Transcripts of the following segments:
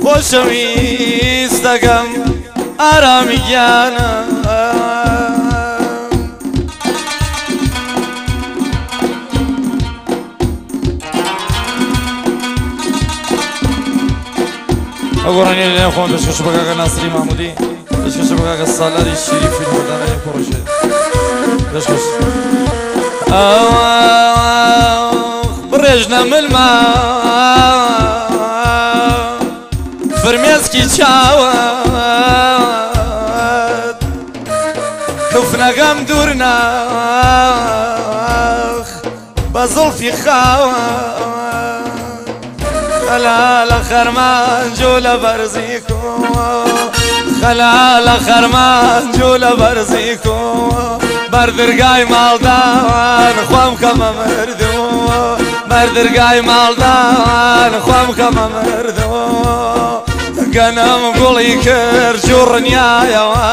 خۆشەویستەکەم ئارامی گیانە. ئەو گۆرانیە لەلایەن خۆم پێشکەش بە کاکە ناسری مامودی، پێشکەش بە کاکە سالاری شیری فیلمەدانانی کوڕیشێ پێشکەش. بڕێژنە ملما فرمێسکی چاوە، کفنەکەم دوور ناخ بە زوڵفی خاوە. خەلالە خەرمان جوو لە بەرزی کۆ، خەلالە خەرمان جوو لە بەرزی کۆ، بەردرگای ماڵدان خۆم کەمە مردوو، بەردرگای ماڵدان خۆم کەمە مردوو. گەنم گوڵی کرد جوڕنیایەوە،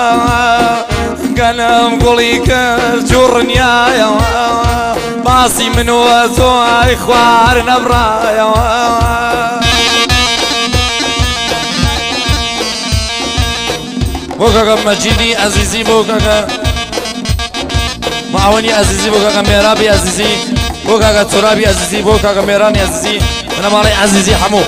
گەنم گوڵی کرد جوڕنیایەوە، باسی من وە تۆ ئای خوار نەبڕایەوە. بۆ کاکە مەجیدی ئەزیزی، بۆ کاکە معاونی ئەزیزی، بۆ کاکە مێرابی ئەزیزی، بۆ کاکە تورابی ئەزیزی، بۆ کاکە مێرانی ئەزیزی، بنەماڵەی ئەزیزی هەموو.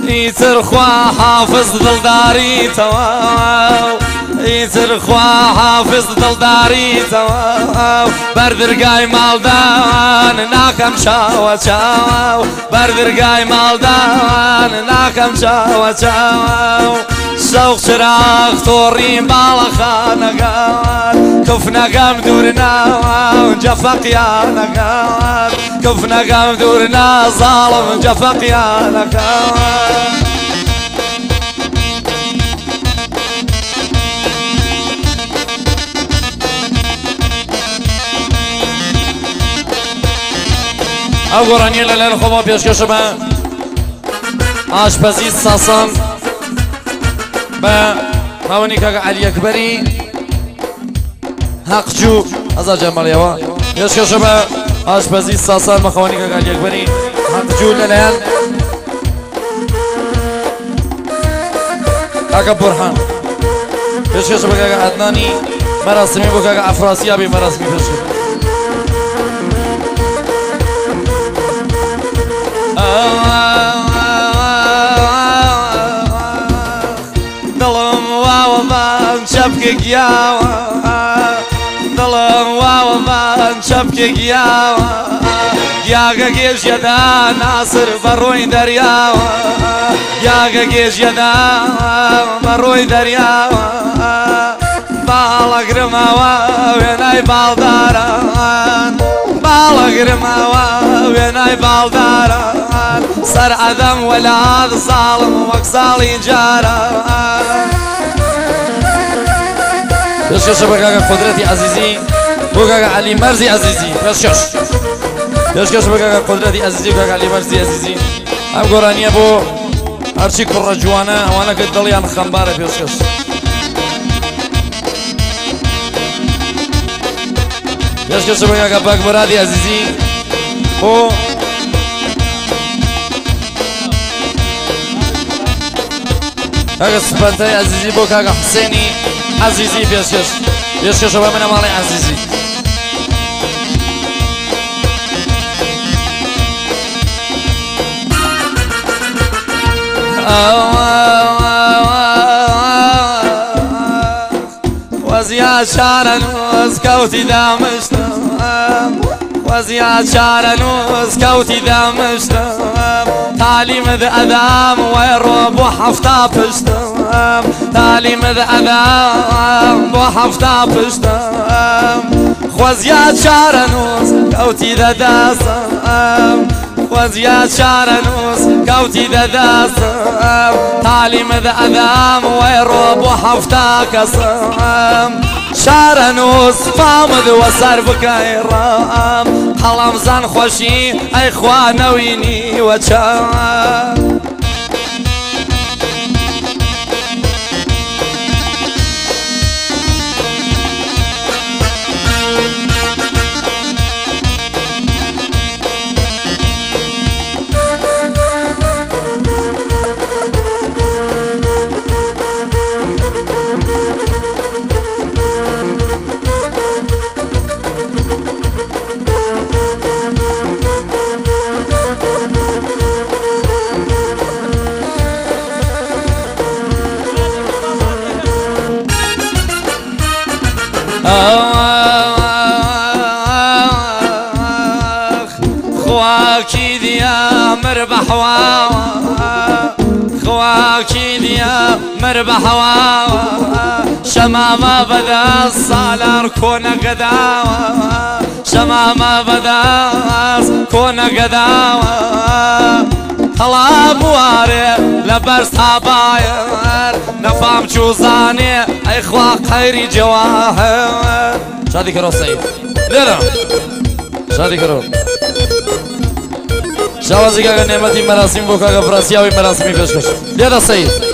ئیتر خوا حافظ دڵداری تەواو، ئیتر خوا حافظ دڵداری تەواو، بەردرگای ماڵدان ناکەم چاوە چاو، بەردرگای ماڵدان ناکەم چاوە چاو. شەوق چراغ تۆڕی باڵەخانەکان، کفنەکەم دوور ناوە جەفەقیانەکان، کفنەکەم دوور نازاڵم جەفەقیانەکان. ئەو گۆرانیە لەلایەن خۆما پێشکەشە بە ئاشپەزی ساسان بە ماوەنی کاکە عەلی ئەکبەری هەقجوو هەزار جار مەڵیەوە. پێشکەشە بە ئاشپەزی ساسان بە خاوەنی کاکە عەلی ئەکبەری هەقجوو لەلایەن کاکە بورهان. پێشکەشە بە کاکە عەدنانی مەراسمی، بۆ کاکە ئەفراسیابی مەراسمی پێشکەش. دڵم واوەمان چەپکێک یاوە، دڵم واوەمان چەپکێک یاوە، یاگە گێژیەدا ناسر بەڕۆی دەریاوە، یاگە گێژیەدا بەڕۆی دەریاوە. باڵەگرمەوە وێنای باڵداران، باڵەگرمەوە وێنای باڵداران، سەر ئەدەم وەلات ساڵم وەک ساڵی جاران. پێشکەشە بە کاکە قودرەتی ئەزیزی، بۆ کاکە عەلی مەرزی ئەزیزی پێشکەش. پێشکەش بە کاکە قودرەتی ئەزیزی و کاکە عەلی مەرزی ئەزیزی. ئەم گۆرانیە بۆ هەرچی کوڕە جوانە ئەوانە کە دڵیان خەمبارە پێشکەش. پێشکەش بە کاکە باکمورادی ئەزیزی، بۆ کاکە سپەنتای ئەزیزی، بۆ کاکە حسێنی ئەزیزی پێشکەش. پێشکەشە بە بنەماڵەی ئەزیزی. وەزیا چارەنووس کەوتی دامشتم، وەزیا چارەنووس کەوتی دامشتم، تالیمت ئەدام وەیڕۆ بۆ حەفتا پشتم، تالیمت ئەدام بۆ حەفتا پشتم. خۆزیا چارەنووس کەوتی دەدەسم، خۆزیا چارەنووس کەوتی دەدەستم تالیمد ئەدام وەی ڕۆ بۆ 70 کەسم چارەنووس فامد وەسەر بکەی ڕام قەڵەمزان خۆشی ئەی خوا نەوینی وەچەم. خواکی دیا مربح خواکی دیا مربح شمامة بدا الصالار كون قداوة شمامة بدا كون قداوة طلع بواري لبرس حباير نفهم جوزاني اي خوا خيري جواهر. شادي کرو سعید لێرە شادی کرو شاوازی کاکە نێمەتی مەراسیم بۆ کاکە فراسیاوی مەراسیمی پێشکەش لێرە سعید.